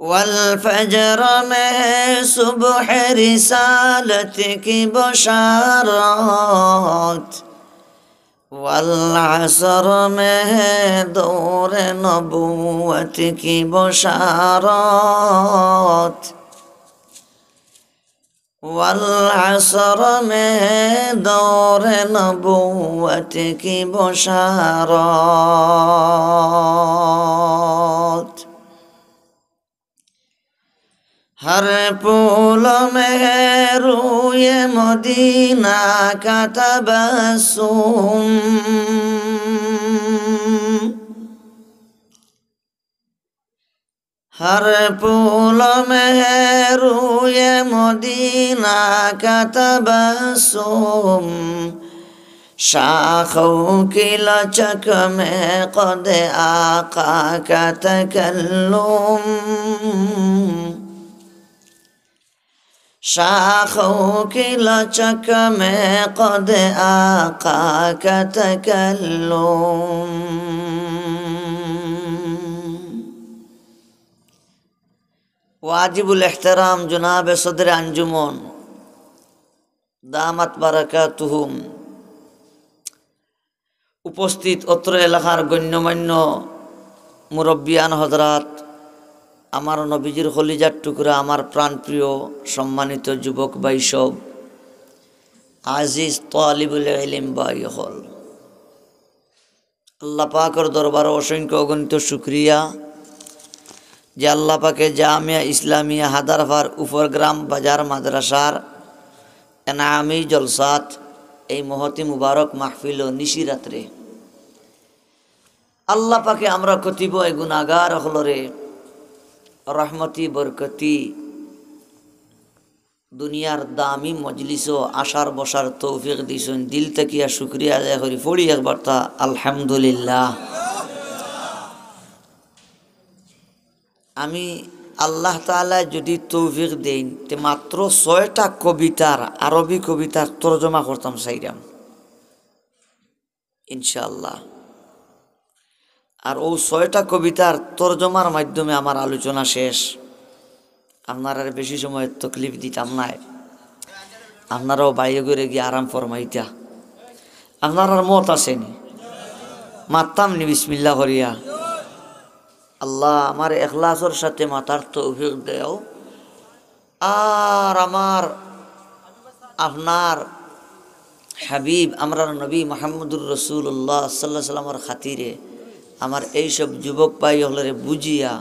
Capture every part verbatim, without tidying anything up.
والفجر میں صبح رسالت کی بشارت، والعصر میں دور نبوت کی بشارت، والعصر میں دور نبوت کی بشارت۔ ہر پھول میں ہے روئے مدینہ کا تبسم، ہر پھول میں ہے روئے مدینہ کا تبسم، شاخوں کی لچک میں قد آقا کا تکلم، شاخوں کی لچک میں قد آقا کا تکلم۔ واجب الاحترام جناب صدر انجمن دامت برکاتہم، উপস্থিত অত্র এলাকার গণ্যমান্য মুরব্বিয়ান হযরত, আমার নবীজির কলিজার টুকরা, আমার প্রাণপ্রিয় সম্মানিত যুবক ভাই সব, আজিজ তালিবুল ইলম ভাই অকল, আল্লাহ পাকর দরবারো অসংখ্য অগণিত শুকরিয়া যে আল্লাহ পাকে জামিয়া ইসলামিয়া হাদারপার উপরগ্রাম বাজার মাদ্রাসার এনামি জলসাত এই মহতি মুবারক মাহফিলো নিশি রাত্রে আল্লাহ পাকে আমরা কতিপয় গুনাগার অকলরে রহমতি বরকতি দুনিয়ার দামি মজলিসো আসার বসার তৌফিক দিছইন। দিল থাকিয়া শুকরিয়া আদায় করি। পড়ি একবার তা আলহামদুলিল্লাহ। আমি আল্লাহ তাআলা যদি তৌফিক দেইন, তে মাত্র ছয়টা কবিতার, আরবি কবিতার তর্জমা করতাম চাইরাম, ইনশাআল্লাহ। আর অউ ছয়টা কবিতার তর্জমার মাধ্যমে আমার আলোচনা শেষ। আপনারারে বেশি সময় তকলিফ দিতাম নায়। আপনারাও বাইরে ঘরে গিয়া আরাম ফরমাইতা। আপনারার মত আছে নি? মাততাম নি বিসমিল্লাহ করিয়া? আল্লাহ, আমার এখলাসর সাথে মাতার তৌফিক দেও। আর আমার, আপনার হাবিব, আমরার নবী মুহাম্মদুর রাসূলুল্লাহ সাল্লাল্লাহু আলাইহি ওয়াসাল্লামর খাতিরে আমার এইসব যুবক ভাই অকলরে বুঝিয়া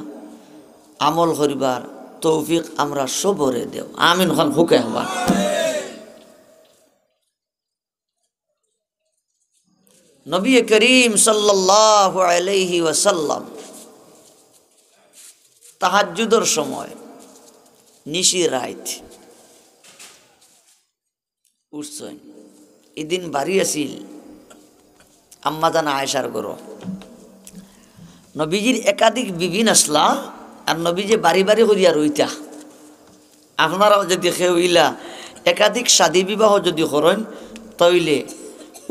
আমল করিবার তৌফিক আমরা সবরে দেও। আমিন খান হুকে হবা। নবী করিম সাল্লাল্লাহু আলাইহি ওয়াসাল্লাম তাহাজ্জুদর সময় নিশি রাইত উঠছইন। ইদিন বাড়ি আছিল আম্মাজান আয়েশার ঘরো। নবীজির একাধিক বিবিন আসলা, আর নবীজি বাড়ি বাড়ি করিয়া রইতা। আপনারাও যদি কেউ ইলা একাধিক শাদী বিবাহ যদি করইন, তাইলে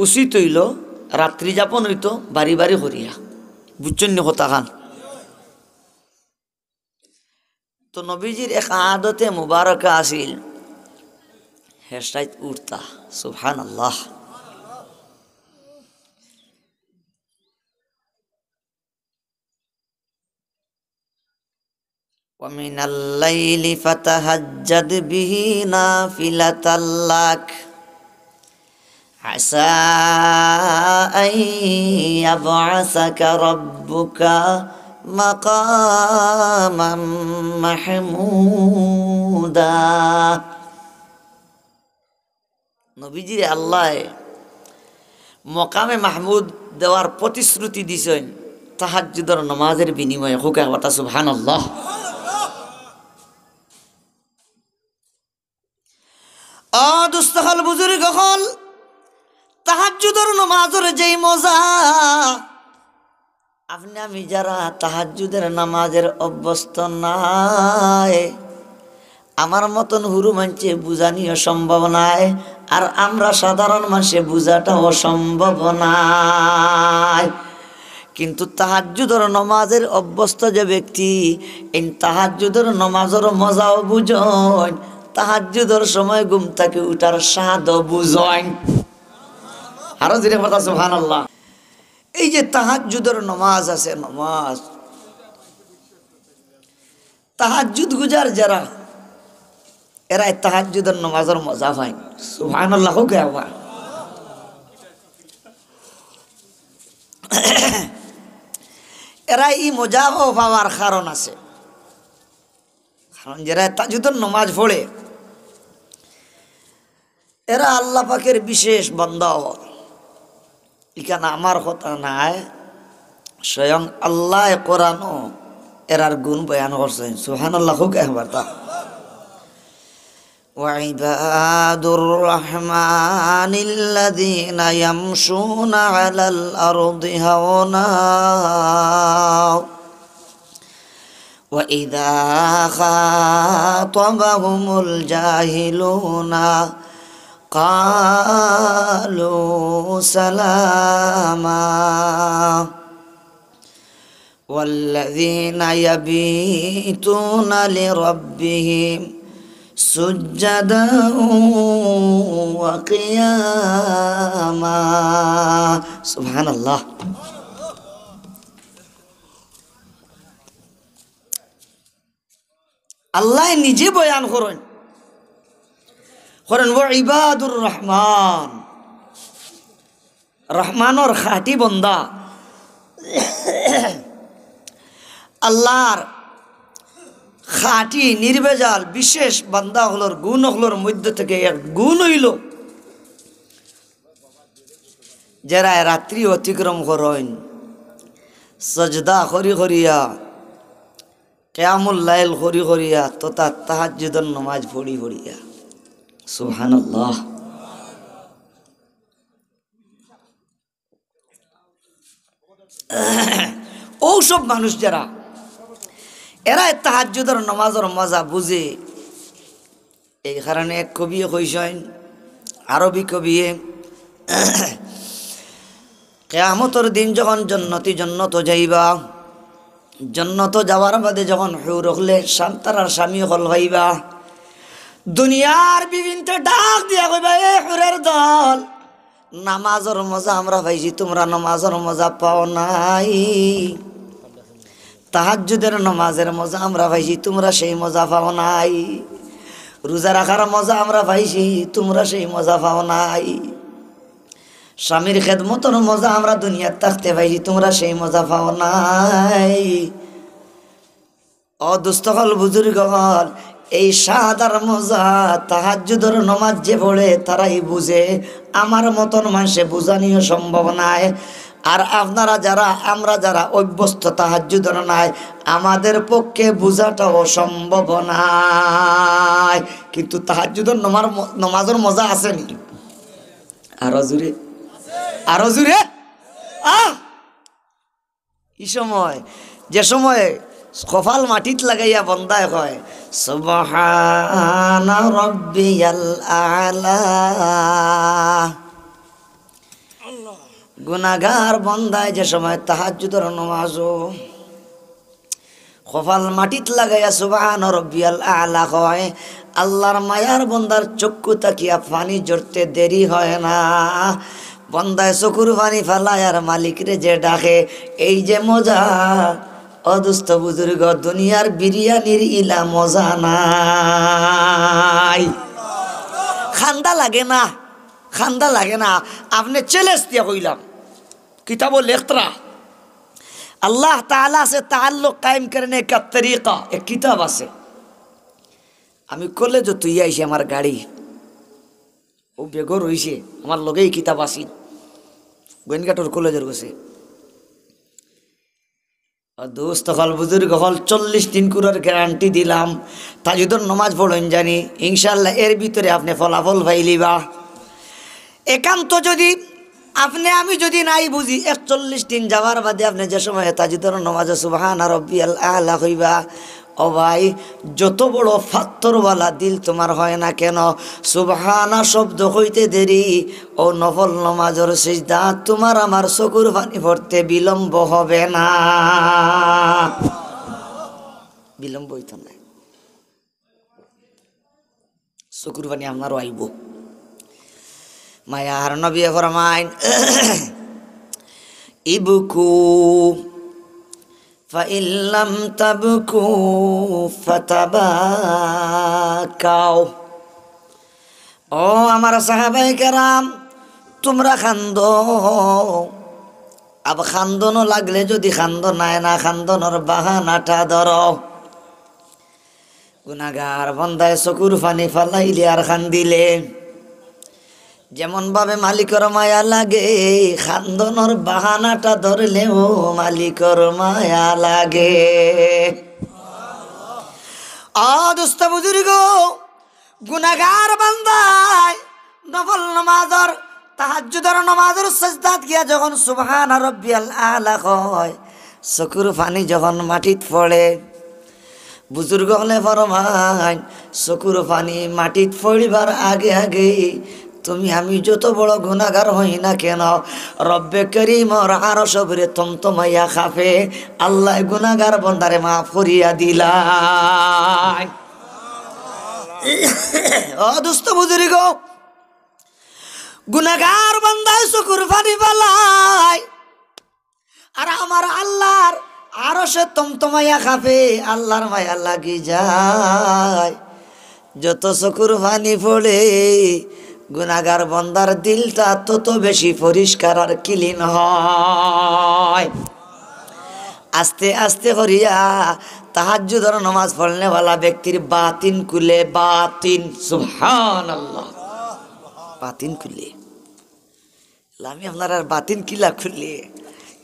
উচিত অইলো রাত্রি যাপন অইতো বাড়ি বাড়ি করিয়া। বুঝছইন নি কথা খান? তো নবীজির এক আদতে মুবারকা আছিল, হেশাইত উঠতা। সুবহানাল্লাহ। ومن الليل فتهجد به نافلة لك عسى أن يبعثك ربك مقاما محمودا। নবীজিরে আল্লায় মকামে মাহমুদ দেওয়ার প্রতিশ্রুতি দিছইন তাহাজ্জুদর নামাজের বিনিময়ে। হুকে হবা তা সুবহানাল্লাহ। ও দোস্ত অকল, বুজুর্গ অকল, তাহাজ্জুদর নামাজর যেই মজা, আপনে আমি যারা তাহাজ্জুদের নামাজের অভ্যস্ত নায়, আমার মতন হুরু মানষে বুঝানিও সম্ভব নায়, আর আমরা সাধারণ মানষে বুঝাটাও সম্ভব নায়। কিন্তু তাহাজ্জুদর নমাজের অভ্যস্ত যে ব্যক্তি, এই তাহাজ্জুদর নমাজর মজাও বুঝইন, তাহাজ্জুদর সময় ঘুম থাকি উঠার স্বাদও বুঝইন। আরো জোরে কথা, সুবহানাল্লাহ। এই যে তাহাজ্জুদর নমাজ আছে, নমাজ, তাহাজ্জুদ গুজার যারা, এরা এই তাহাজ্জুদর নমাজর মজা পাইন। সুবহানাল্লাহ, কউক্কা আবার। এরা এই মজাও পাওয়ার কারণ আছে, কারণ যারা তাহাজ্জুদর নমাজ পড়ে, এরা আল্লাহ পাকের বিশেষ বান্দা অকল। ইখান আমার কথা নায়, স্বয়ং আল্লায় কোরআনো এরার গুণ বয়ান করছইন। সুবহানাল্লাহ, কউক্কা একবার তা। وعباد الرحمن الذين يمشون على الأرض هونا وإذا خاطبهم الجاهلون قالوا سلاما والذين يبيتون لربهم سجدا وقياما. سبحان الله. আল্লায় নিজে বয়ান করইন, কইরা, "ওয়া ইবাদুর রহমান", রহমানর খাঁটি বন্দা, আল্লাহর খাঁটি নির্ভেজাল বিশেষ বান্দা অকলর গুণ অকলর মধ্য থেকে এক গুণ অইলো, যারা রাত্রি অতিক্রম করইন, সজদা করি করিয়া, কিয়ামুল লাইল করি করিয়া, তথা তাহাজ্জুদর নমাজ পড়ি পড়িয়া। সুবহানাল্লাহ। অউ সব মানুষ যারা, এরা তাহাজ্জুদর নমাজর মজা বুঝে, এই কারণে এক কবিয়ে কইছইন, আরবি কবিয়ে, "কিয়ামতর দিন যখন জন্নতি জন্নতো যাইবা, জন্নতো যাওয়ার বাদে যখন হুর অকলে স্বাম-, তারার স্বামী অকল পাইবা, দুনিয়ার বিবিনতে ডাক দিয়া কইবা, 'এ হুরর দল, নামাজর মজা আমরা পাইছি, তুমরা নামাজর মজা পাও নাই। তাহাজ্জুদের নামাজের মজা আমরা পাইছি, তুমরা সেই মজা পাও নাই। রোজা রাখার মজা আমরা পাইছি, তুমরা সেই মজা পাও নাই। স্বামীর খেদমতর মজা আমরা দুনিয়াত থাকতে পাইছি, তুমরা সেই মজা পাও নাই।'" ও দোস্ত অকল, বুজুর্গ অকল, এই স্বাদ আর মজা তাহাজ্জুদর নমাজ যে পড়ে, তারাই বুঝে। আমার মতন মানষে বুঝানিও সম্ভব নায়। আর আপনারা যারা, আমরা যারা অভ্যস্ত তাহাজ্জুদর নায়, আমাদের পক্ষে বুঝাটাও সম্ভব নায়। কিন্তু তাহাজ্জুদর নমার ম-, নমাজর মজা আছে নি? আরো জোরে, আরো জোরে, আহ! ই সময়, যে সময় কপাল মাটিত লাগাইয়া বন্দায় কয়, "সুবহানা রাব্বিয়াল আ'লা।" গুনাগার বন্দায় যে সময় তাহাজ্জুদর নমাজো কপাল মাটিত লাগাইয়া সুবহান রব্বিয়াল আ'লা কয়, আল্লাহর মায়ার বন্দার চক্ষু থাকিয়া পানি ঝরতে দেরি হয় না। বন্দায় চকুর পানি ফালায় আর মালিকরে যে ডাকে, এই যে মজা, ও দোস্ত বুজুর্গ, দুনিয়ার বিরিয়ানির ইলা মজা নাই। কান্দা লাগে না, কান্দা লাগে না। আপনে challenge দিয়া কইলাম, কিতাবো লেখরা, আল্লাহ তাআলা সে তাআল্লুক কায়েম করনে কা তরিকা, এক কিতাব আছে। আমি কলেজো থইয়া আইছি আমার গাড়ি, অউ ব্যাগো রইছে, আমার লগে ই কিতাব আছিল, গোয়েনঘাটর কলেজর গেছে। আর দোস্ত অকল, বুজুর্গ অকল, চল্লিশ দিন কুরার guarantee দিলাম, তাহাজ্জুদর নমাজ পড়ইন জানি, ইনশাআল্লাহ এর ভিতরে আপনে ফলাফল পাইলিবা। একান্ত যদি আপনে আমি যদি নাই বুঝি, একচল্লিশ দিন যাওয়ার বাদে আপনে যে সময় তাহাজ্জুদর নমাজো সুবহানা রব্বিয়াল আ'লা কইবা, ও ভাই, যত বড় ফাত্তরওয়ালা দিল তুমার হয় না কেন, সুবহানা শব্দ কইতে দেরি, অউ নফল নমাজর সিজদাত তুমার আমার চকুর পানি পড়তে বিলম্ব হবে না, বিলম্ব অইতো নায়। চকুর পানি আপনারও আইবো। মায়ার নবীয়ে ফরমাইন, ইবকু ফাইল্লাম তাবকু ফাতাবাকাও। ও আমার সাহাবায়ে কেরাম, তুমরা কান্দো, আব কান্দনো লাগলে যুদি কান্দো নায় না, কান্দনর বাহানাটা ধরো। গুনাগার বন্দায় চকুর পানি ফালাইলে আর কান্দিলে, যেমন ভাবে মালিকর মায়া লাগে, কান্দনর বাহানাটা ধরলেও মালিকর মায়া লাগে। ও দোস্ত বুজুর্গ, গুনাগার বান্দায় নফল নমাজর, তাহাজ্জুদর নমাজর সেজদাত গিয়া যখন সুবহানা রব্বিয়াল আলা কয়, চকুর পানি যখন মাটিত পড়ে, বুজুর্গ অকলে ফরমাইন, চকুর পানি মাটিত পড়িবার আগে আগে তুমি আমি যত বড় গুনাগার হই না কেন, রব্বে করিমর আরশ উপরে থমথমাইয়া কাঁপে, আল্লায় গুনাগার বন্দারে মাফ করিয়া দিলাইন। ও দোস্ত বুজুর্গ, গুনাগার বান্দায় চকুর পানি ফালায়, আর আমার আল্লার আরশে থমথমাইয়া কাঁপে, আল্লার মায়া লাগি যায়। যত চকুর পানি পড়ে, গুনাগার বন্দার দিলটা তত বেশি পরিষ্কার আর clean হয়। আস্তে আস্তে করিয়া তাহাজ্জুদর নমাজ পড়নেওয়ালা ব্যক্তির বাতিন খুলে, বাতিন, সুবহানাল্লাহ, বাতিন খুলে। আমি আপনারার বাতিন কিলা খুলে,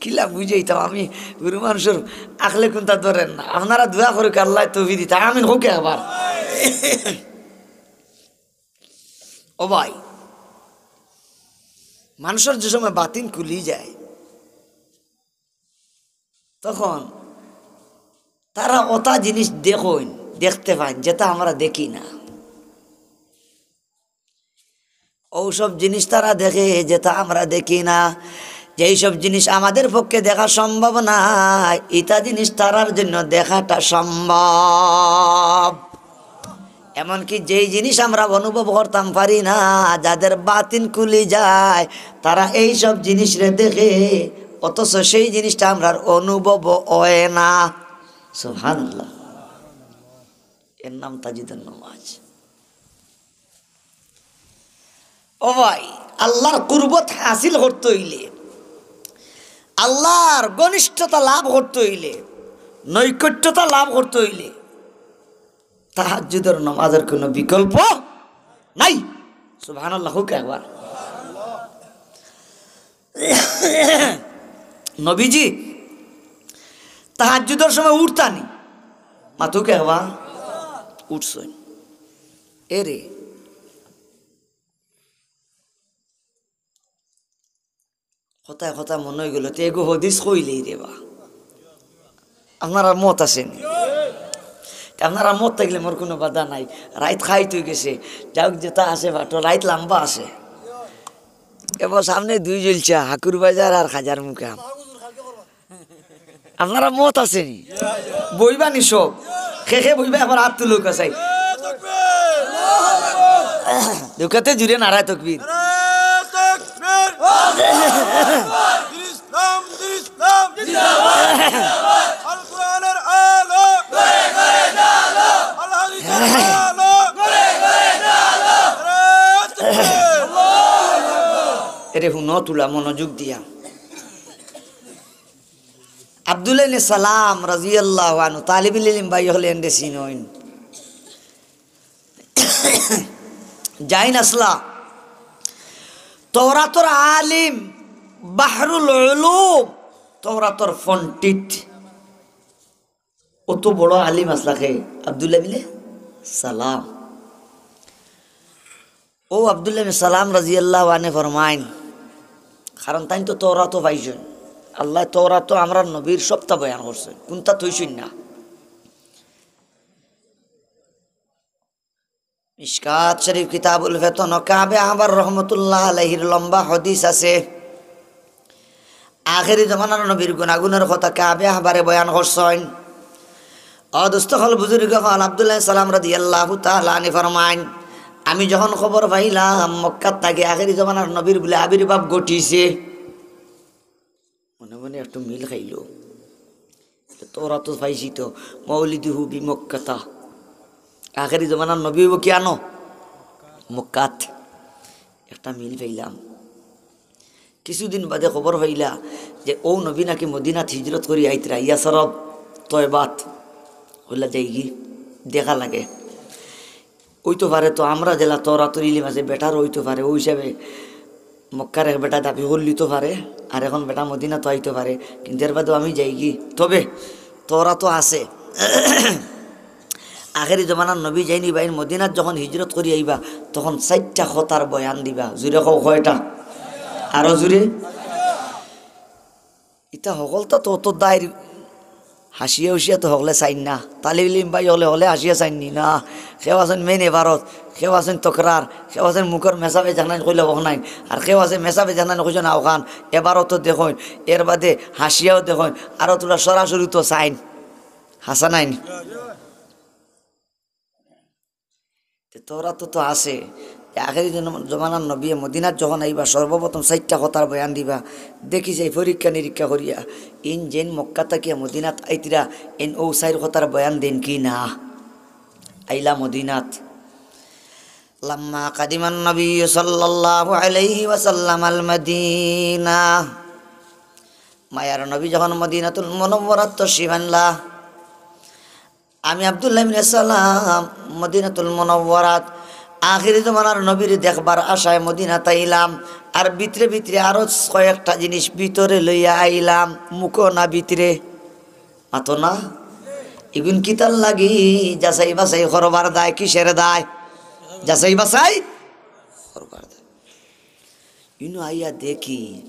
কিলা বুঝাইতাম আমি, গরু মানুষর আখলে কুন্তা ধরের না। আপনারা দোয়া করুক, আল্লায় তৌফিক দিতা, আমিন কউক্কা একবার। ও ভাই, মানুষর যে সময় বাতিন খুলি যায়, তখন তারা অতা জিনিস দেখইন, দেখতে পাইন, যেটা আমরা দেখি না। অউ সব জিনিস তারা দেখে, যেটা আমরা দেখি না। যেই সব জিনিস আমাদের পক্ষে দেখা সম্ভব না, ইতা জিনিস তারার জন্য দেখাটা সম্ভব। এমনকি যেই জিনিস আমরা অনুভব করতাম পারি না, যাদের বাতিন খুলি যায়, তারা এই সব জিনিসরে দেখে, অথচ সেই জিনিসটা আমরার অনুভব হয় না। সুবহানাল্লাহ। এর নাম তাহাজ্জুদর নামাজ। ও ভাই, আল্লার কুরবত হাসিল করতে অইলে, আল্লার ঘনিষ্ঠতা লাভ করতে অইলে, নৈকট্যতা লাভ করতে অইলে তাহাজ্জুদর নামাজর কুনু বিকল্প নাই। সুবহানাল্লাহ কউক্কা একবার। নবীজি তাহাজ্জুদর সময় উঠতা নি, মাতউক্কা একবার, উঠছইন। এরে, কথায় কথায় মনো অইগেলো, তে এগু হাদিস কইলেই রে বা। আপনারার মত আছে নি? তে আপনারার মত থাকলে মোর কুনু বাধা নাই। রাইত খাইত অইগেছে, যাউক যেটা আছে বাটো, রাইত লাম্বা আছে। এবার সামনে দুই জলসা, হাকুর বাজার আর খাজার মুকাম। আপনারার মত আছে নি? বইবা নি সব? কে কে বইবা একবার আত তুলউক্কা চাই। দুকাতে জুরে নারায়ে তকবীর। ইসলাম, ইসলাম জিন্দাবাদ। আল কোরআনের আলো। ঘরে ঘরে আলো। আল হাদিসের আলো। ঘরে ঘরে আলো। এরে হুনো তুলা মনোযোগ দিয়া। আব্দুল্লাহ ইবনে সালাম রাদিয়াল্লাহু আনহু, তালিবুল ইলম ভাই অকলে এনরে চিনইন। যাইন আসলা, তওরাতর আলিম, বাহরুল উলুম, তওরাতর পণ্ডিত, অত বড় আলিম আসলা কে? আব্দুল্লাহ ইবনে সালাম। অউ আব্দুল্লাহ ইবনে সালাম রাদিয়াল্লাহু আনহু ফরমাইন, কারণ তাইন তো তওরাতও পাইছইন, আল্লায় তওরাতো আমরার নবীর সবটা বয়ান করছইন, কুনটা থইছইন না। মিশকাত শরীফ কিতাবুল ফিতন, কাবে আহবার রহমতুল্লাহ আলাইহির লম্বা হাদিস আছে। আখেরি জমানার নবীর গুণাগুণর কথা কাবে আহবারে বয়ান করছইন। ও দোস্ত অকল, বুজুর্গ অকল, আব্দুল্লাহ সালাম রাদিয়াল্লাহু তাআলা আনহু ফরমাইন, "আমি যখন খবর পাইলাম মক্কাত থাকি আখেরি জমানার নবীর বুলে আবির্ভাব ঘটিছে, মনে মনে একটু মিল খাইল।" তওরাতো পাইছি তো, "মাউলিদুহু বিমক্কাতা।" আখেরি জমানার নবী অইবো কিয়ানো? মক্কাত। একটা মিল পাইলাম। কিছুদিন বাদে খবর পাইলা যে অউ নবী নাকি মদিনাত হিজরত করি আইতরা, ইয়াসরব, তয়বাত। অইলা যাইগি, দেখা লাগে। অইতো পারে তো আমরা যেলা তওরাতর ইলিম আছে, বেটারও অইতো পারে, অউ হিসাবে মক্কার এক বেটা দাবি করলিতো পারে, আর এখন বেটা মদিনাত আইতো পারে, কিন্তু এর বাদেও আমি যাইগি। তবে তওরাতো আছে। আখেরি জমানার নবী যাইন ইবাইন মদিনাত যখন হিজরত করি আইবা, তখন চাইরটা কথার বয়ান দিবা। জুরে কও, কয়টা? আরো জুরে। ইতা হকলতা তো অত দায় হাসিয়া হুসিয়া তো হকলে চাইন না। তালিব ইলিম ভাই অকলে, অকলে হাসিয়া চাইন নি না। কেউ আছইন মেইন এবারত, কেউ আছইন তকরার, কেউ আছইন মুখর মেসাবে জানাইন কইলে হক নাইন, আর কেউ আছে মেসাবে জানাইন কইছইন আওখান, এবারত তো দেখইন, এর বাদে হাসিয়াও দেখইন, আরো থুড়া সরাসরি তো চাইন। হাছা নাইন? তে তওরাতো তো আছে যে আখেরি জন-, জমানার নবী মদিনাত যখন আইবা, সর্বপ্রথম চাইরটা কথার বয়ান দিবা। দেখি যাই পরীক্ষা নিরীক্ষা করিয়া, ইন যেইন মক্কা থাকিয়া মদিনাত আইতরা, ইন অউ চাইর কথার বয়ান দেইন কি না। আইলা মদিনাত। লাম্মা কাদিমান নবী সাল্লাল্লাহু আলাইহি ওয়াসাল্লাম আল মদিনা। মায়ার নবী যখন মদিনাতুল মুনাওয়ারাত তশরিফ আনলা, আমি আব্দুল্লাহ ইবনে সালাম মদিনাতুল মুনাওয়ারাত আখেরি জমানার নবীর দেখবার আশায় মদিনাত আইলাম। আর ভিতরে ভিতরে আরো কয়েকটা জিনিস ভিতরে লইয়া আইলাম, মুখো না ভিতরে, মাতো না। ইগুন কিতার লাগি? যাচাই বাছাই করবার দায়। কিসের দায়? যাচাই বাছাই করবার দায়। ইনো আইয়া দেখি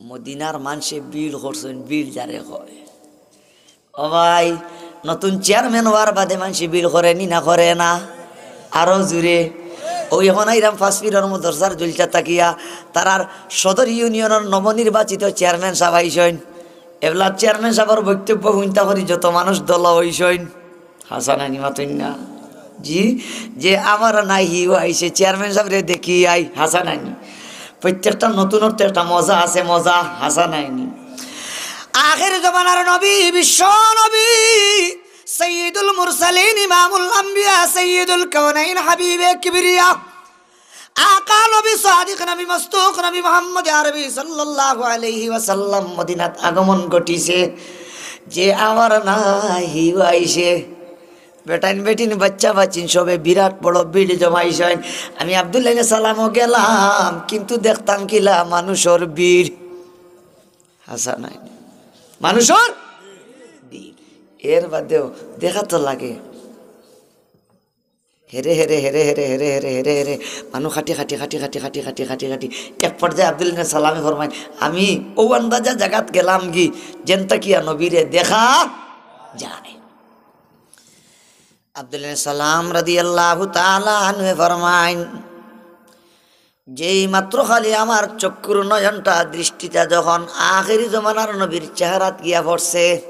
মদিনার মানষে ভিড় করছইন, ভিড় যারে কয়। ও ভাই, নতুন চেয়ারম্যান অওয়ার বাদে মানষে ভিড় করে নি না করে না? আরো জুরে। অউ এখন আইরাম পাঁচ পীরর মাদ্রাসার জলসা থাকিয়া, তারার সদর ইউনিয়নর নবনির্বাচিত চেয়ারম্যান সাব আইছইন। এবলা চেয়ারম্যান সাবর বক্তব্য হুনতা করি যত মানুষ দলা অইছইন। হাছা নানি মাতইন না? জি, যে আমার নাই হিও আইছে, চেয়ারম্যান সাবরে দেখি আই, হাছা নানি? প্রত্যেকটা নতুনর তো একটা মজা আছে, মজা, হাছা নানি? আখের জমানার নবী, বিশ্ব নবী, সাইয়্যিদুল মুরসালিন, ইমামুল আম্বিয়া, সাইয়্যিদুল কাওনাইন, হাবিবে কিবরিয়া, আকা নবী, সাদিক নবী, মসদুক নবী মুহাম্মদ আরবি সাল্লাল্লাহু আলাইহি ওয়াসাল্লাম মদিনাত আগমন ঘটিছে। যে আমার নাই হিও আইছে। বেটাইন বেটিন, বাচ্চা বাচ্চিন সবে বিরাট বড় ভিড় জমাইছইন। আমি আব্দুল্লাহ ইবনে সালামও গেলাম, কিন্তু দেখতাম কিলা মানুষর ভিড়। হাছা নানি? মানুষর ভিড়। এর বাদেও দেখা তো লাগে। হেরে হেরে, হেরে হেরে, হেরে হেরে, হেরে হেরে। মানুষ খাটি খাটি, খাটি খাটি, খাটি খাটি, খাটি খাটি। এক পর্যায়ে আব্দুল্লাহ ইবনে সালামে ফরমাইন, "আমি অউ আন্দাজা জাগাত গেলাম গি, যেন থাকিয়া নবীরে দেখা যায়।" আব্দুল্লাহ ইবনে সালাম রাদিয়াল্লাহু তাআলা আনহু ফরমাইন, "যেই মাত্র খালি আমার চক্ষুর নয়নটা, দৃষ্টিটা যখন আখেরি জমানার নবীর চেহারাত গিয়া পড়ছে,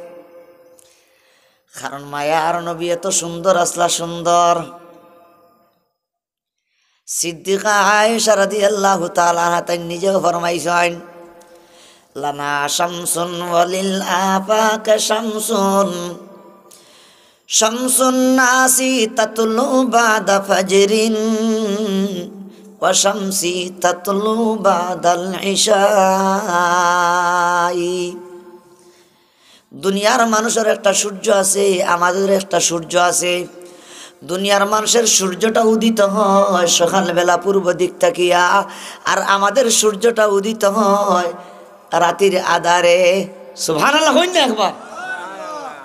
কারণ মায়ার নবী এত সুন্দর আছলা, সুন্দর।" সিদ্দিকা আয়েশা রাদিয়াল্লাহু তাআলা আনহা তাইন নিজেও ফরমাইছইন, "লানা শামসুন ওয়ালিল আফাক শামসুন, শামসুন নাসি তাতলু বাদা ফাজরিন, ওয়া শামসি তাতলু বাদাল ইশাই।" দুনিয়ার মানুষর একটা সূর্য আছে, আমাদের একটা সূর্য আছে। দুনিয়ার মানুষর সূর্যটা উদিত হয় সকালবেলা পূর্ব দিক থাকিয়া, আর আমাদের সূর্যটা উদিত হয় রাতির আধারে। সুবহানাল্লাহ কইন না একবার।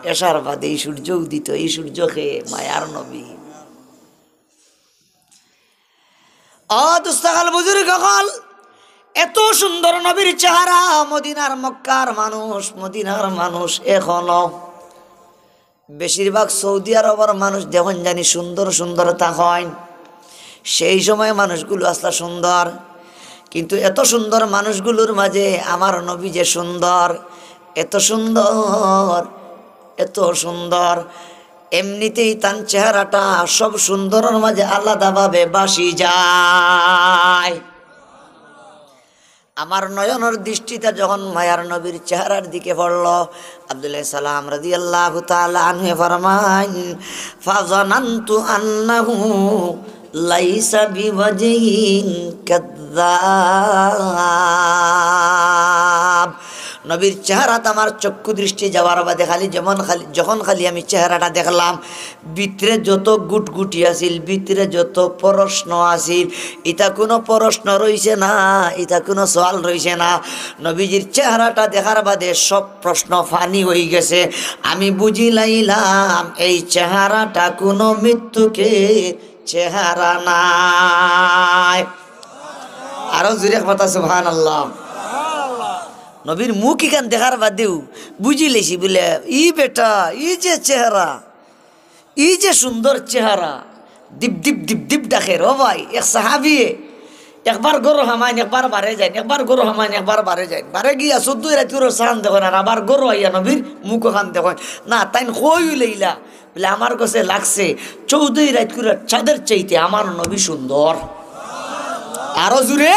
এশার বাদে এই সূর্য উদিত, এই সূর্য কে? মায়ার নবী। ও দোস্ত অকল, বুজুর্গ অকল, এত সুন্দর নবীর চেহারা, মদিনার মক্কার মানুষ, মদিনার মানুষ এখনো বেশিরভাগ সৌদি আরবর মানুষ দেখইন জানি সুন্দর সুন্দর থাকইন, সেই সময় মানুষগুলো আছলা সুন্দর, কিন্তু এত সুন্দর মানুষগুলোর মাঝে আমার নবী যে সুন্দর, এত সুন্দর, এত সুন্দর, এমনিতেই তান চেহারাটা সব সুন্দরর মাঝে আলাদাভাবে বাসি যায়। আমার নয়নর দৃষ্টিটা যখন মায়ার নবীর চেহারার দিকে পড়ল, আব্দুল্লাহ সালাম রাদিয়াল্লাহু তাআলা আনহু ফরমাইন, "ফাজানানতু আন্নাহু লাইসা বিওয়াজহিন কাযযাব।" নবীর চেহারাত আমার চক্ষু দৃষ্টি যাওয়ার বাদে খালি যেমন খালি, যখন খালি আমি চেহারাটা দেখলাম, ভিতরে যত গুটগুটি আছিল, ভিতরে যত প্রশ্ন আছিল, ইতা কুনু প্রশ্ন রইছে না, ইতা কুনু সওয়াল রইছে না। নবীজির চেহারাটা দেখার বাদে সব প্রশ্ন ফানি অইগেছে। আমি বুঝিলাইলাম এই চেহারাটা কুনু মিথ্যুকের চেহারা নায়। আরো জুরে কথা, সুবহানাল্লাহ। নবীর মুখ ইখান দেখার বাদেউ বুঝিলাইছি বুলে, ই বেটা, ই যে চেহারা, ই যে সুন্দর চেহারা, ডিপ ডিপ ডিপ ডিপ ডাকের। ও ভাই, এক সাহাবিয়ে একবার ঘরো হামাইন, একবার বারে যাইন, একবার ঘরো হামাইন, একবার বারে যাইন। বারে গিয়া চৌদ্দ রাইত কুরার চান দেখইন, আর আবার ঘরো আইয়া নবীর মুখখান দেখইন। না, তাইন কইউ লইলা, বুলে, আমার গেছে লাগছে চৌদ্দ রাইত কুরার চাঁদের চাইতে আমার নবী সুন্দর। আরো জুরে।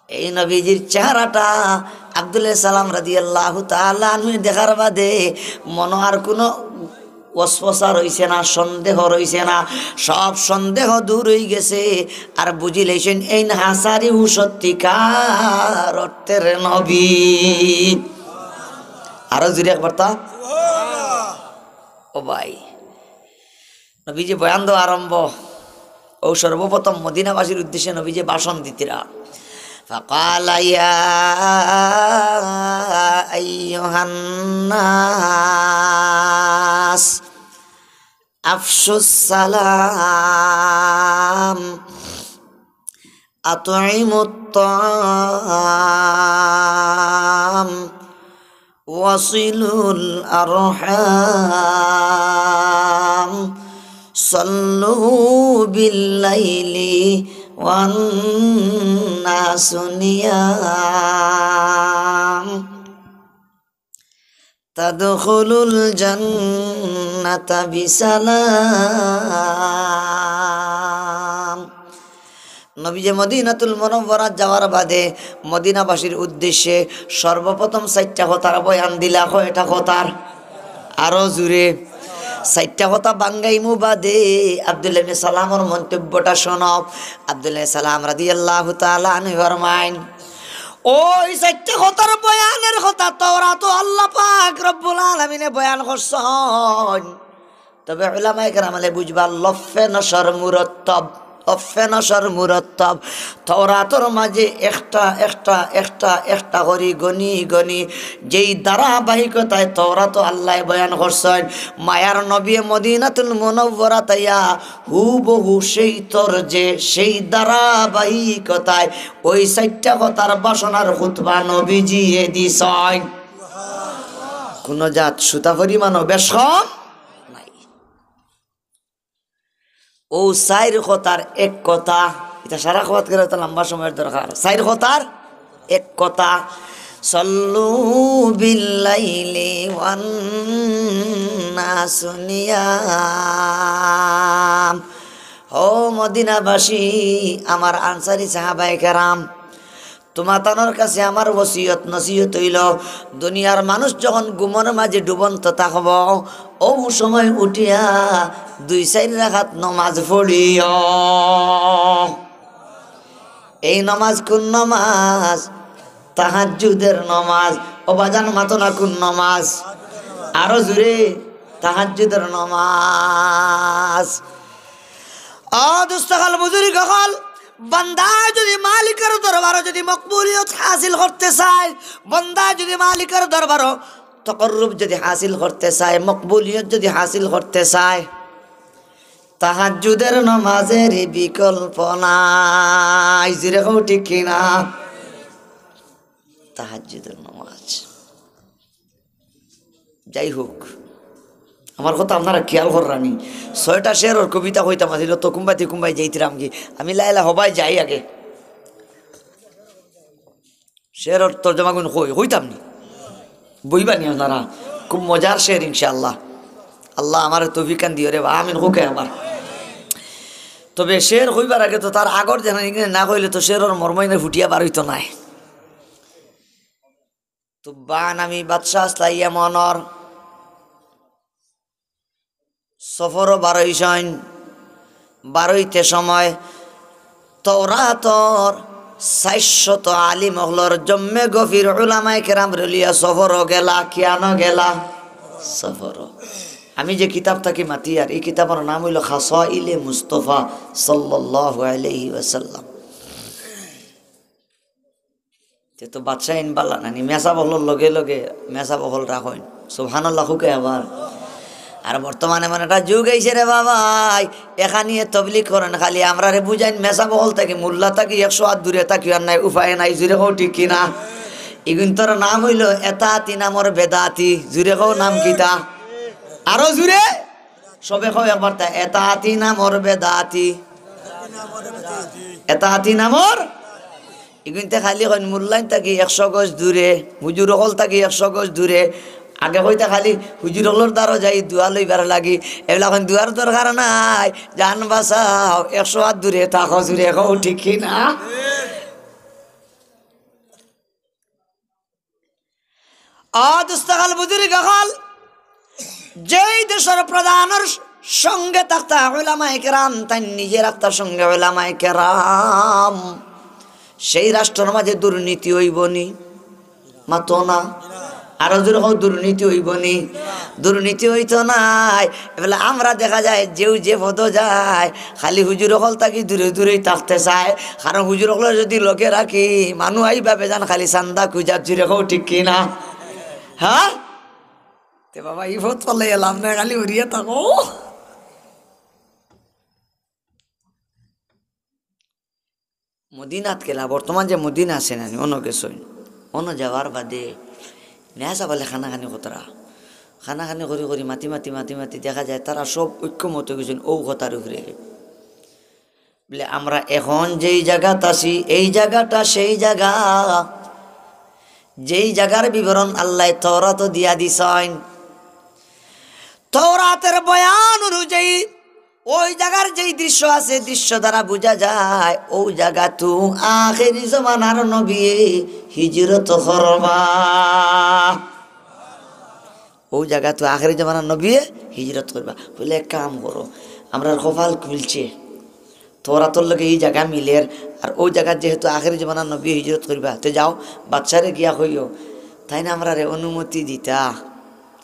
এই নবীজির চেহারাটা আব্দুল্লাহ সালাম রাদিয়াল্লাহু তাআলা আনহু দেখার বাদে মনো আর কুনু ওয়াসওয়াসা রইছে না, সন্দেহ রইছে না, সব সন্দেহ দূর অইগেছে। আর বুঝিলাইছইন এইন হাছারিউ সত্যিকার অর্থের নবী। আরো জুরে একবার তা। ও ভাই, নবীজি বয়ান দেওয়া আরম্ভ, ও সর্বপ্রথম মদিনাবাসীর উদ্দেশ্যে নবীজি ভাষণ দিতরা। فقال يا أيها الناس أفشوا السلام أطعموا الطعام وصلوا الأرحام صلوا بالليل والناس نيام تدخلوا الجنة بسلام। নবীজি মদিনাতুল মুনাওয়ারাত যাওয়ার বাদে মদিনাবাসীর উদ্দেশ্যে সর্বপ্রথম চাইরটা কথার বয়ান দিলা। কয়টা কথার? আরো জুরে। চাইরটা কথা বাঙ্গাইমু বাদে আব্দুল্লাহ ইবনে সালামর মন্তব্যটা শোনো। আব্দুল্লাহ সালাম রাদিয়াল্লাহু তাআলা আনহু ফরমাইন, ওই চাইরটা কথার বয়ানের কথা তাওরাতো আল্লাহ পাক রব্বুল আলামিনে বয়ান করছইন। তবে উলামায়ে কেরামলে বুঝবা, লফে নশর মুরত্তব, লফে নশর মুরত্তব। তাওরাতর মাঝে একটা, একটা, একটা, একটা করি গনি গনি যেই ধারাবাহিকতায় তাওরাতো আল্লায় বয়ান করছইন, মায়ার নবী মদিনাতুল মুনাওয়ারাত আইয়া হুবহু সেই তর্জে, সেই ধারাবাহিকতায় ওই চাইরটা কথার ভাষণ আর খুতবা নবীজিয়ে দিছইন। কুনু জাত সুতা পরিমাণও বেশ কম নাই। ও চাইর কথার এক কথা, ইটা সারা খোয়াত করে তো লম্বা সময়র দরকার। চাইর কথার এক কথা, সল্লু বিল্লাইলি ওয়ান নাসু নিয়াম। ও মদিনাবাসী, আমার আনসারী সাহাবায়ে কেরাম, তুমাতানর কাছে আমার ওসিয়ত নসিহত অইলো, দুনিয়ার মানুষ যখন ঘুমর মাঝে ডুবন্ত থাকবো, অউ সময় উঠিয়া দুই চাইর রাকাত নমাজ পড়িও। এই নমাজ কুন নমাজ? তাহাজ্জুদের নমাজ। ও বাজান, মাতো না, কুন নমাজ? আরো জুরে, তাহাজ্জুদের নমাজ। ও দোস্ত অকল, বুজুর্গ অকল, বান্দায় যদি মালিকর দরবারো যদি মকবুলিয়ত হাসিল করতে চায়, বান্দায় যদি মালিকর দরবারো তকররুব যদি হাসিল করতে চায়, মকবুলিয়ত যদি হাসিল করতে চায়, তাহাজ্জুদের নমাজের বিকল্প নাই। জুরে কও ঠিক কি না? তাহাজ্জুদের নমাজ। যাই হোক, আমার কথা আপনারা খিয়াল কররা নি? ছয়টা শেরর কবিতা কইতাম আছিল, তো কুম্বাইতে কুম্বাই যাইতরাম কি? আমি লাইলা হবায় যাই আগে। শেরর তর্জমাগুন কই, কইতাম নি? বইবা নি আপনারা? খুব মজার শের ইনশাআল্লাহ। আল্লাহ আমারে তৌফিক খান দিও রে বা, আমিন কউক্কা আবার। তবে শের কইবার আগে তো তার আগর জানা না কইলে তো শেরর মর্ম ইনে ফুটিয়া বার অইতো নায়। তুব্বা নামি বাদশা আছলা ইয়ামনর, সফরো বার অইছইন। বার অইতে সময় তওরাতর চাইরশত আলিম অকলর জম্মে গফির উলামায়ে কেরামরে লইয়া সফরো গেলা। কিয়ানো গেলা? সফরো। আমি যে কিতাব থাকি মাতিয়ার, ই কিতাবর নাম অইলো খাসাইলে মুস্তফা সাল্লাল্লাহু আলাইহি ওয়াসাল্লাম। তে তো বাদশাইন বালা নানি, মেসাব অকলর লগে লগে মেসাব অকল রাখইন। সুবহানাল্লাহ কউক্কা আবার। আর বর্তমানে এমন একটা যুগ আইছে রে বাবাই, এখানিয়ে তবলিগ করইন খালি, আমরারে বুঝাইন মেসাব অকল থাকি, মোল্লা থাকি একশো আত দূরে থাকি, আর নাই উপায় নাই, জুরে কও ঠিক কি না? ইগুইন্তর নাম অইলো এতাতি নামর বেদাতি। জুরে কও নাম কিতা? আরো জুরে? সবে কও একবার তা, এতাতি নামর বেদাতি। এতাতি নামর। ইগুইন্তে খালি কইন মোল্লাইন থাকি একশো গজ দূরে, হুজুর অকল থাকি একশো গজ দূরে। আগে কইতা খালি হুজুর অকলর দ্বারো যাই দোয়া লইবার লাগি। এবলা কইন দোয়ার দরকার নাই, জান বাঁচাও, একশো আত দূরে থাকো, জুরে কও ঠিক কি না? ও দোস্ত অকল, বুজুর্গ অকল, যেই দেশর প্রধানর সঙ্গে থাকতা উলামায়ে কেরাম, তাইন নিজে রাখতা সঙ্গে উলামায়ে কেরাম, সেই রাষ্ট্রর মাঝে দুর্নীতি অইবো নি? মাতো না। আরো জুরে কও, দুর্নীতি অইবো নি? দুর্নীতি অইতো নায়। এবলা আমরা দেখা যায় যেউ যে পদো যায়, খালি হুজুর অকল থাকি দূরে দূরেই থাকতে চায়, কারণ হুজুর অকলরে যুদি লগে রাখি, মানু আইবা বেজান খালি চান্দা খুজাত, জুরে কও ঠিক কি না? হ্যাঁ? তে বাবা, ই পদ পাইলে লাভ নাই, খালি উড়িয়া থাকো। মদিনাত গেলা, বর্তমান যে মদিনা আছে নানি, অনো গেছইন, অনো যাওয়ার বাদে মেসাব অকলে কানাকানি করতরা, কানাকানি করি করি, মাতি মাতি, মাতি মাতি দেখা যায় তারা সব ঐক্যমত অইগেছইন অউ কথার উপরে। বলে, আমরা এখন যেই জাগাত আছি, এই জাগাটা সেই জাগা, যেই জাগার বিবরণ আল্লায় তওরাতো দিয়া দিছইন। তওরাতের বয়ান অনুযায়ী অউ জাগার যেই দৃশ্য আছে, দৃশ্য দ্বারা বুঝা যায় অউ জাগাত আখেরি জমানার নবী হিজরত করবা। অউ জাগাত আখেরি জমানার নবী হিজরত করবা। বলে, এক কাম করো, আমরার কপাল খুলছে, তওরাতর লগে ই জাগা মিলের, আর অউ জাগাত যেহেতু আখেরি জমানার নবী হিজরত করবা, তে যাও, বাদশারে গিয়া কইও, তাইন আমরারে অনুমতি দিতা,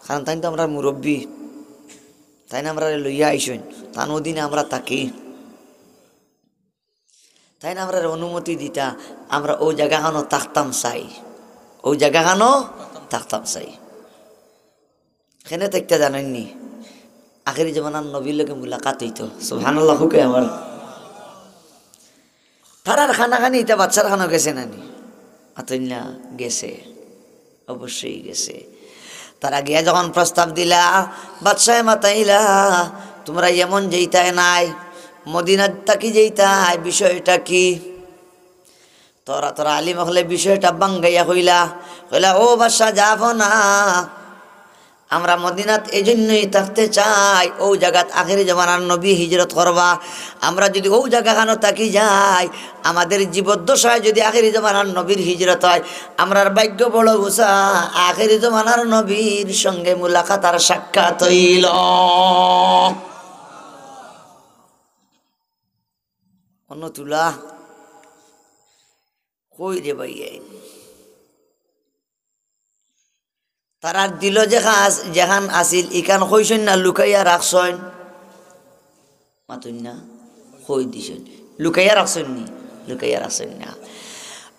কারণ তাইন তো আমরার মুরব্বি, তাইন আমরারে লইয়া আইছইন, তান অধীনে আমরা থাকি। তাইন আমরারে অনুমতি দিতা, আমরা অউ জাগাখানো থাকতাম চাই, অউ জাগাখানো থাকতাম চাই। কেনে থাকতা জানইন নি? আখেরি জমানার নবীর লগে মুলাকাত অইতো। সুবহানাল্লাহ কউক্কা আবার। তারার কানাকানি ইতা বাদশার কানো গেছে নানি? মাতইন না, গেছে। অবশ্যই গেছে। তারা গিয়া যখন প্রস্তাব দিলা, বাদশায় মাতাইলা, তুমরা ইয়ামন যাইতায় নায়, মদিনাত থাকি যাইতায়, বিষয়টা কি? তওরাতর আলিম অকলে বিষয়টা ভাঙ্গাইয়া কইলা, কইলা, ও বাদশা, যাবো না, আমরা মদিনাত এইজন্যই থাকতে চাই, অউ জাগাত আখেরি জমানার নবী হিজরত করবা। আমরা যুদি অউ জাগাখানো থাকি যাই, আমাদের জীবদ্দশায় যুদি আখেরি জমানার নবীর হিজরত অয়, আমরার ভাগ্য বড় উচা, আখেরি জমানার নবীর সঙ্গে মুলাকাত আর সাক্ষাৎ অইলো। অনো তুলা কই রে ভাইয়াইন? তারার দিলো যেখা-, যেখান আছিল, ইখান কইছইন না লুকাইয়া রাখছইন? মাতইন না, কই দিছইন। লুকাইয়া রাখছইন নি? লুকাইয়া রাখছইন না।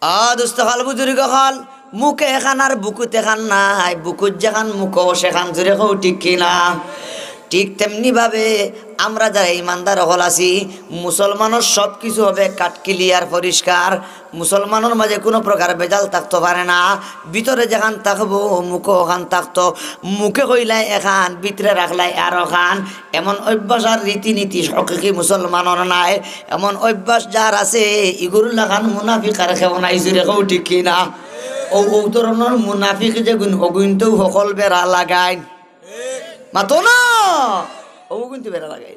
আ, দোস্ত অকল, বুজুর্গ অকল, মুখে এখান আর বুকুত এখান নাই, বুকুত যেখান মুখো সেখান, জুরে কও ঠিক কি না? ঠিক তেমনি ভাবে আমরা যারা ইমানদার অকল আছি, মুসলমানর সব কিছু হবে কাট ক্লিয়ার, পরিষ্কার। মুসলমানর মাঝে কুনু প্রকার ভেজাল থাকতো পারে না। ভিতরে যেখান থাকবো, মুখো অখান থাকতো। মুখে কইলায় এখান, ভিতরে রাখলায় আরোখান। এমন অভ্যাস আর রীতিনীতি হকিকি মুসলমানর নাই। এমন অভ্যাস যার আছে, ইগুর লাখান মুনাফিক আর কেউ নাই, জুরে কও ঠিক কি না? অউ, অউ ধরনর মুনাফিক যেগুইন, অগুইনতেউ হকল বেড়া লাগাইন। মাতো না, অগুইন তো বেড়া লাগাইন।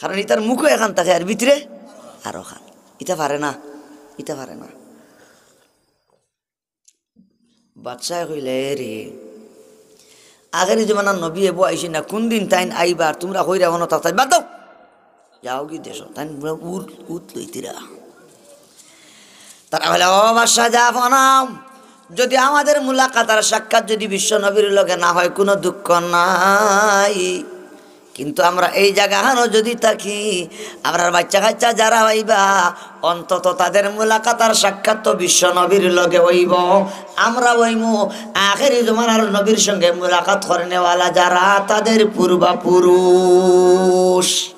কারণ ইতার মুখো এখান থাকে আর ভিতরে আরোখান। ইতা পারে না, ইতা পারে না। বাদশায় কইলা, "এ রে, আখেরি জমানার নবী এবো আইছইন না, কুনদিন তাইন আইবা আর তুমরা কইরা অনো থাকতায়, বাদ দেও, যাওগি দেশো।" তাইন বুলে উত, উত লইতিরা। তারা কইলা, "ও বাদশা, যা ফনাও, যুদি আমাদের মুলাকাত আর সাক্ষাৎ যুদি বিশ্ব নবীর লগে না হয়, কুনু দুঃখ নাই।" কিন্তু আমরা এই জাগাখানো যুদি থাকি, আমরার বাইচ্চা-কাইচ্চা যারা অইবা, অন্তত তাদের মুলাকাত আর সাক্ষাৎ তো বিশ্ব নবীর লগে অইবো। আমরা অইমু আখেরি জমানার নবীর সঙ্গে মুলাকাত করনেওয়ালা যারা, তাদের পূর্বাপুরুষ।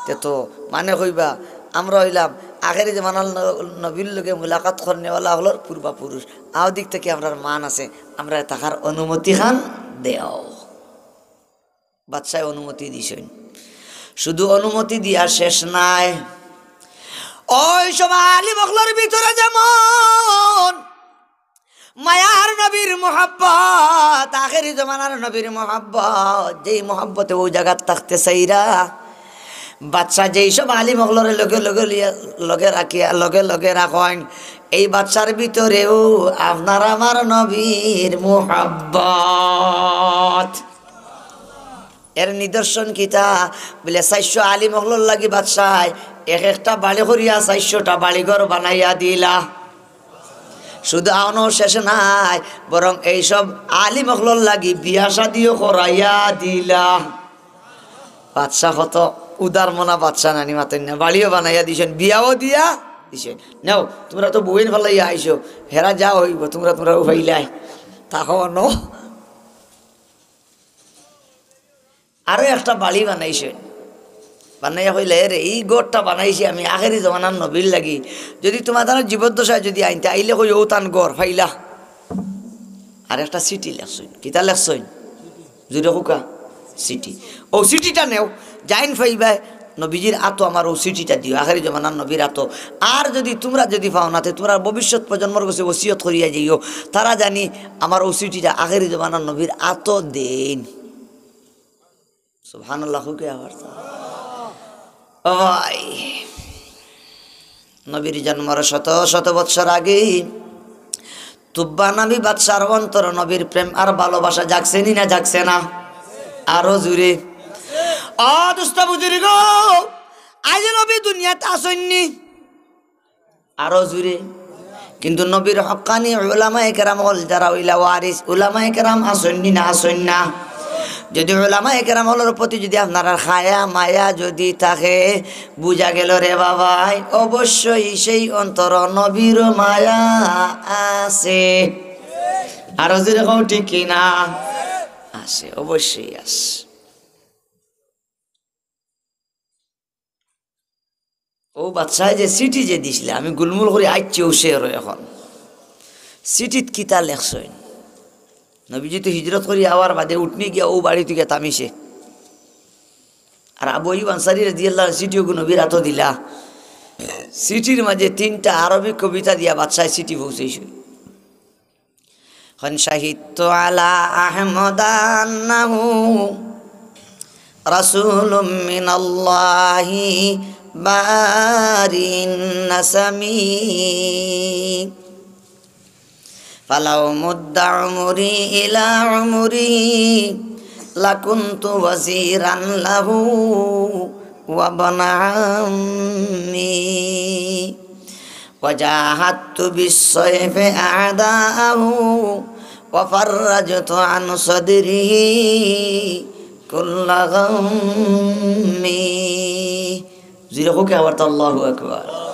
তে তো মানে কইবা, আমরা অইলাম আখেরি জমানার ন-, নবীর লগে মুলাকাত করনেওয়ালা অকলর পূর্বাপুরুষ। অউ দিক থাকি আমরার মান আছে, আমরারে থাকার অনুমতিখান দেও। বাদশায় অনুমতি দিছইন। শুধু অনুমতি দিয়া শেষ নায়, অউ সব আলিম অকলর ভিতরে যেমন মায়ার নবীর মোহাব্বত, আখেরি জমানার নবীর মোহাব্বত, যেই মোহাব্বতে অউ জাগাত থাকতে চাইরা, বাদশা যেই সব আলিম অকলরে লগে লগে লিয়া, লগে রাখিয়া, লগে লগে রাখইন, এই বাদশার ভিতরেও আপনার আমার নবীর মোহাব্বত। এর নিদর্শন কিতা? বুলে, চাইরশো আলিম অকলর লাগি বাদশায় এক একটা বাড়ি করিয়া চাইরশোটা বাড়িঘর বানাইয়া দিলা। শুধু অনো শেষ নায়, বরং এই সব আলিম অকলর লাগি বিয়া শাদিও করাইয়া দিলা। বাদশা কত উদার মনা বাদশা নানি, মাতইন না, বাড়িও বানাইয়া দিছইন, বিয়াও দিয়া দিছইন। নেও, তুমরা তো বউয়াইন ফালাইয়া আইছো, হেরা যা অইবো, তুমরা, তুমরা উফাইলায়, থাকো অনো। আরো একটা বাড়ি বানাইছইন। বানাইয়া কইলা, "এ রে, ই ঘরটা বানাইছি আমি আখেরি জমানার নবীর লাগি। যুদি তুমার তান জীবদ্দশায় যুদি আইন তে, আইলে কই অউ তান ঘর পাইলা।" আর একটা চিঠি লেখছইন। কিতা লেখছইন? জুরে কউক্কা, চিঠি। অউ চিঠিটা নেও, যাইন পাইবায়, নবীজির আতো আমার অউ চিঠিটা দিও, আখেরি জমানার নবীর আতো। আর যুদি তুমরা যুদি পাও না, তে তুমরার ভবিষ্যৎ প্রজন্মর গেছে ওসিয়ত করিয়া যাইও, তারা জানি আমার অউ চিঠিটা আখেরি জমানার নবীর আতো দেইন। সুবহানাল্লাহ, কউক্কা আবার তো। ও ভাই, নবীর জন্মর শত শত বৎসর আগে তুব্বা নামী বাদশার অন্তর নবীর প্রেম আর ভালোবাসা জাগছে নি না জাগছে না? আরো জুরে। ও দোস্ত বুজুর্গ, আইজ নবী দুনিয়াত আছইন নি? আরো জুরে। কিন্তু নবীর হক্কানি উলামায়ে কেরাম অকল যারা অইলা ওয়ারিস, উলামায়ে কেরাম আছইন নি না আছইন না? যুদি উলামায়ে কেরাম অকলর প্রতি যুদি আপনারার খায়া মায়া যুদি থাকে, বুঝা গেল রে বাবাই, অবশ্যই সেই অন্তর নবীর মায়া আছে। আরো জুরে কও ঠিক কি না? আছে, অবশ্যই আছে। অউ বাদশায় যে চিঠি যে দিছলা, আমি গুলমুল করি আইচ্ছি অউ শেরো অখন। চিঠিত কিতা লেখছইন? নবীজি তো হিজরত করি আওয়ার বাদে উটনি গিয়া অউ বাড়িত গিয়া থামিছে। আর আবু আইয়ুব আনসারী রাদিয়াল্লাহু আনহু চিঠি অগু নবীর আতো দিলা। চিঠির মাঝে তিনটা আরবি কবিতা দিয়া বাদশায় চিঠি পৌঁছাইছইন। قد شهدت على أحمد أنه رسول من الله بارئ النسم. فلو مد عمري إلى عمره لكنت وزيرا له وابن عمي. وجاهدت بالسيف أعداءه وفرجت عن صدره كل غم. জুরে কউক্কা আবার তো আল্লাহু আকবার।